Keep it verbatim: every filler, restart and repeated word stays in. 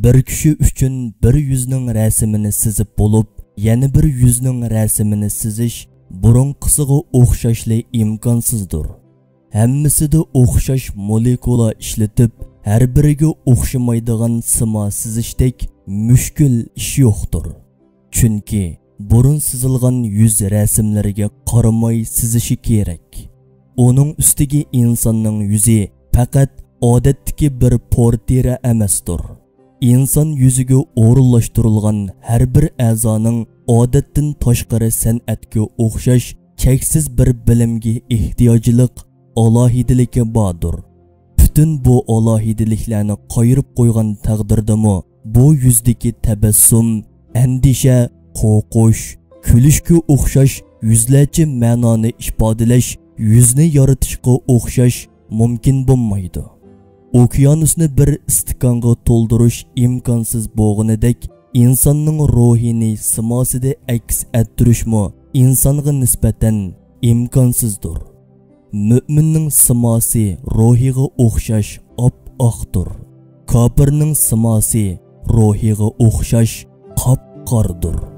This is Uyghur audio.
بىر كىشى ئۈچۈن بىر يۈزنىڭ رەسىمىنى سىزىپ بولۇپ، يەنە بىر يۈزنىڭ رەسىمىنى سىزىش بۇرۇنقىسىغا ئوخشاشلا ئىمكانسىزدۇر. ھەممىسىدە ئوخشاش مولېكۇلا ئىشلىتىپ، ھەر بىرىگە ئوخشىمايدىغان سىما سىزىشتەك مۈشكۈل ئىش يوقتۇر. چۈنكى بۇرۇن سىزىلغان يۈز رەسىملىرىگە قارىماي سىزىشى كېرەك. ئۇنىڭ ئۈستىگە ئىنساننىڭ يۈزى پەقەت ئادەتتىكى بىر پورتىرە ئەمەستۇر. ئىنسان يۈزىگە ئورۇنلاشتۇرۇلغان ھەر بىر ئەزانىڭ ئادەتتىن تاشقىرى سەنئەتكە ئوخشاش چەكسىز بىر بىلىمگە ئېھتىياجلىق ئالاھىدىلىكى باردۇر. پۈتۈن بۇ ئالاھىدىلىكلەرنى قايرىپ قويغان تەقدىردىمۇ، بۇ يۈزدىكى تەبەسسۇم، ئەندىشە، قورقۇش، كۈلۈشكە ئوخشاش يۈزلەرچە مەنانى ئىپادىلەش يۈزنى يارىتىشقا ئوخشاش مۇمكىن بولمايدۇ. ئوكيانۇسنى بىر ئىستىكانغا تولدۇرۇش ئىمكانسىز بولغىنىدەك، ئىنساننىڭ روھىنى سىماسىدا ئەكس ئەتتۈرۈشمۇ ئىنسانغا نىسبەتەن ئىمكانسىزدۇر. مۆمىننىڭ سىماسى روھىغا ئوخشاش ئاپئاقتۇر. كاپىرنىڭ سىماسى روھىغا ئوخشاش قاپقارىدۇر.